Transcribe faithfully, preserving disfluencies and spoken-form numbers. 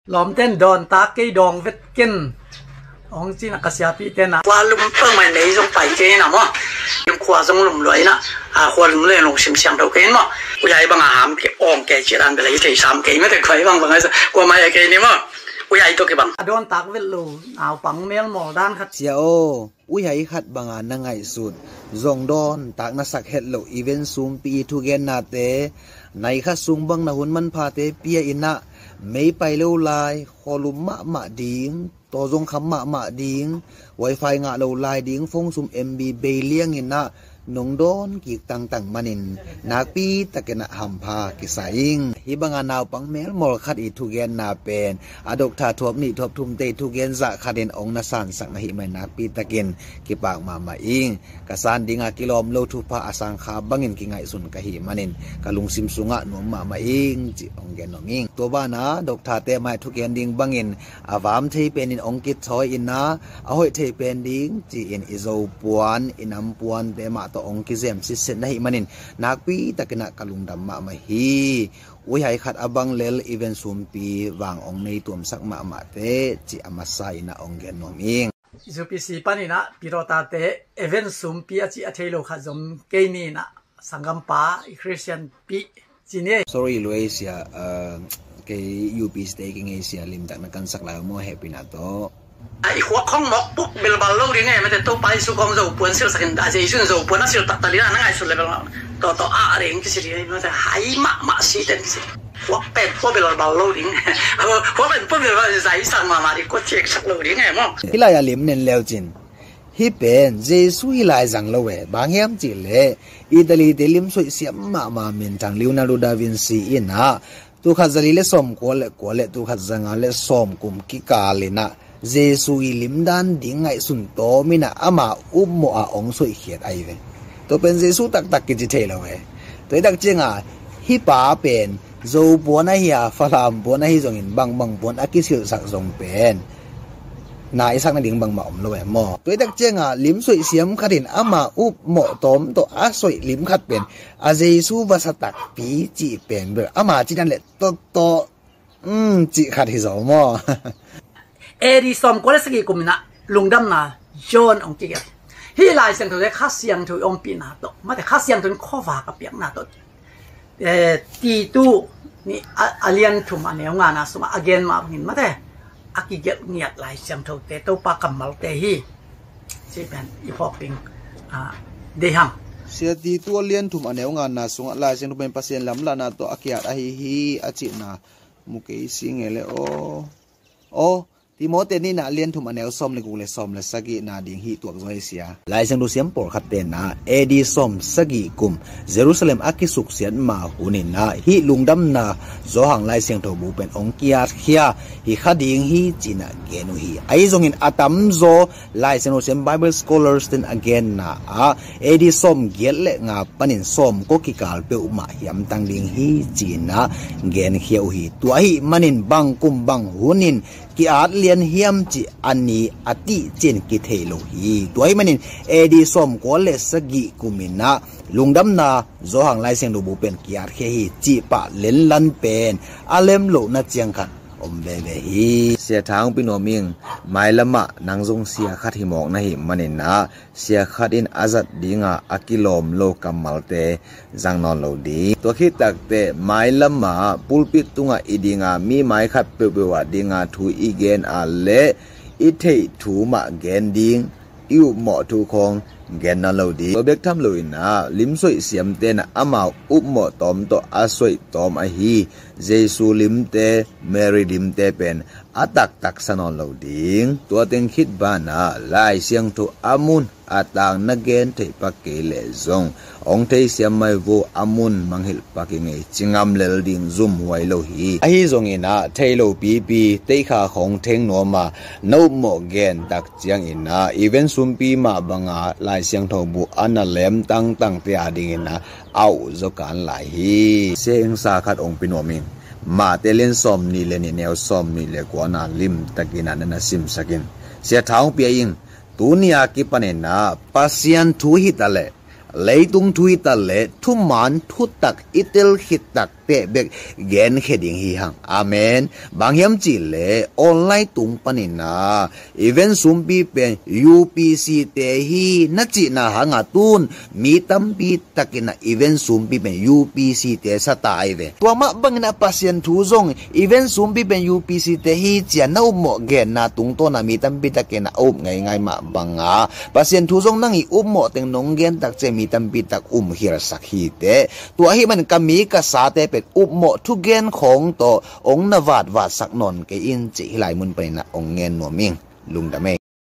Lawmten dawntak kei dawng vet ken. Hong cina ka siapi tena khua lum pang mai, mei zong pai kei na maw. Khua zong lum luai na. A khua lum luai lung sim siang tho kei maw. Uyai bang a ham kei ong kei ci dan bel a i thei sam kei mate, khua i bang bang a sa kua mai a kei ni maw. Uyai to kei bang a dawntak vet lo naupang melmawl dan khat. Sia aw, uihai khat banga na ngaihsut zong dawntak na sak het loh i ven sumpi i thugennate, nai khat sung bang na hun manphate pia inah, mei pai lo lai, khualum mahmah ding, taw zong kham mahmah ding, wifi ngah lo lai ding, phone sum M B bei liang inah, nong dawn kik tangtang manin nakpi takin ah hampha kisa ing. Hih banga naupang melmawl khat i thugenna pen a doctor thuap nih thuap thumte i thugen zah khatin ong na sansak na hih mai nakpi takin kipak mahmah ing. Ka san dinga kilawm lo thupha a sangkha bangin kingaihsun ka hih manin ka lungsim sungah nuam mahmah ing ci ong gen nuam ing. Tua bana doctorte mai thugen ding bangin a vam thei penin ong kithawi inah, a hoih thei pen ding ci-in i zo puan i nam puante mah tawh ong kizem sitset na hih manin nakpi takinah ka lungdam mahmah hi. Uihai khat a bang lel i ven sumpi vang ong nei tuamsak mahmahte ci a masa inah ong gen nuam ing. U P C paninah pirotate i ven sumpi a ci a thei lo khat zong kei ninah sanggampa i Christian pi ci ni. Sorry luai sia, uh, kei U P C te kei ngei sia, limtak na kansak lai maw hehpihna tawh. A i khuak khong mawk puk belbal lo ding e mate, Topa Jesu kong zo puan silsakin a Jesu in zo puan a sil taktak ding a na ngaihsun level tawh tawh a ring kisi ding mate, hai mahmah si ten kisi. Khuak pen pua belbal lo ding. Khuak pen pua belbal zai sang mahmah ding, kua thiek sak lo ding e maw. Hih lai a lim nen leu cin. Hih pen Jesu hih lai zang lo e, bang hiam cihleh Italy te lim soih siam mahmah minthang Leonardo da Vinci inah, tul khat za li le sawm kua le kua le tul khat za nga le sawm kum kikal inah Jesu i limdan ding ngaihsun tawm inah ama upmawh a ong soihkhiat ahi ve. Tua pen Jesu taktak kici thei lo e. Tua i tak cianga hih pa pen zo puan ahi a, Falam puan ahi zongin bangbang puan a kisilsak zong pen na i sak nading bangmah om lo e maw. Tua i tak cianga lim soih siam khatin ama upmawh tawm tawh a soih lim khat pen a Jesu vasa takpi cih pen bel ama cidan le tawtawh um cih khat hi zaw maw. A D sawm kua le sagih kum inah lungdamna John ong kigelh. Hih Lai Siangtho le Kha Siangtho i ompihna tawh mate, Kha Siangtho in khuavak a piakna tawh, eh, Titu nih a, a lian thum a neu ngana sungah a gen mah bangin mate, a kigelh ngiat Lai Siangthote Topa kammalte hi. Ci pen i phawk ding, ah, deih hang. Sia, Titu a lian thum a neu ngana sungah Lai Siangtho pen Pasian lamlahna tawh a kiat ahi hi a cihna mu kei si nge le aw. Aw, Timote nihna a lian thum a neu sawm le guk le sawm le sagihna ding hih tuak zaw hi sia. Lai Siangtho siam pawlkhat tenah A D sawm sagih kum Jerusalem a kisuksiat ma huninah hih lungdamna Johan Lai Siangtho bu pen ong kiatkhia hi kha ding hi cinah gen uh hi. Ahi zongin a tamzaw Lai Siangtho siam Bible scholars ten a genna ah A D sawm giat le nga panin sawm kua kikal peuhmah hiamtang ding hi cinah genkhia uh hi. Tua ahi manin bang kum bang hunin ki-at lian hiam cih a ni a tih cin kithei lo hi. Tua ahi manin A D sawm kua le sagih kuminah lungdamna Johan Lai Siangtho bu pen kiatkhia hi cih pah lenlan pen a lem lohna ciang khat om veve hi. Sia, tha hong pi nuam ing. Mailamah nang zong sia khat hi mawk na hih maninah sia khat in a zat dinga a kilawm lo kammalte zang nawn lo ding. Tua khit takteh mailamah pulpit tungah i dinga mi mai khat peuhpeuh ah dinga thu i gen a le i theih thu mah gen ding, i upmawh thu khawng gen nawn lo ding. Tua bek tham loinah lim soih siamte nah amau upmawh tawm tawh a soih tawm ahi Jesu limte, Mary limte pen a taktak sa nawn lo ding. Tua teng khit banah Lai Siangtho a mun a tang na gen theih pak kei leh zong ong theisiam mai vo, a mun mangngilh pak i ngei ci ngam lel ding zumhuai lo hi. Ahi zonginah thei lo pipi teikha khawng theng nuama na upmawh gen tak cianginah i ven sumpi mah banga Lai Siangtho bu a na lem tangtangte a dinginah a uh zaw kan lai hi. Sia, eng sa khat ong pi nuam ing. Mate lian sawm nih le nih neu sawm nih le kuana limtakinah na na simsakin. Sia, tha ong pia ing. Tunia kipaninah Pasian thu hitaleh, leitung thu hitaleh, thuman thutak i tel khittak pehbek genkhia ding hi hang. Amen. Bang hiam cihleh online tung panin ah event sumpi pen U P C te hi na cihna hanga tun mi tampi takin ah event sumpi pen U P C te sa ta ahi ve. Tua mah bangin ah Pasian thu zong event sumpi pen U P C te hi ci-a na upmawh genna tungtawn ah mi tampi takin ah a up ngeingai mah banga Pasian thu zong nang i upmawh teng nong gen tak ciang mi tampi tak umkhialsak hi teh. Tua ahih manin ka mi ka sate pen upmawh thugen khawng tawh ong na vatvatsak nawn kei in cih hih lai mun panin ah ong ngen nuam ing. Lungdam ei.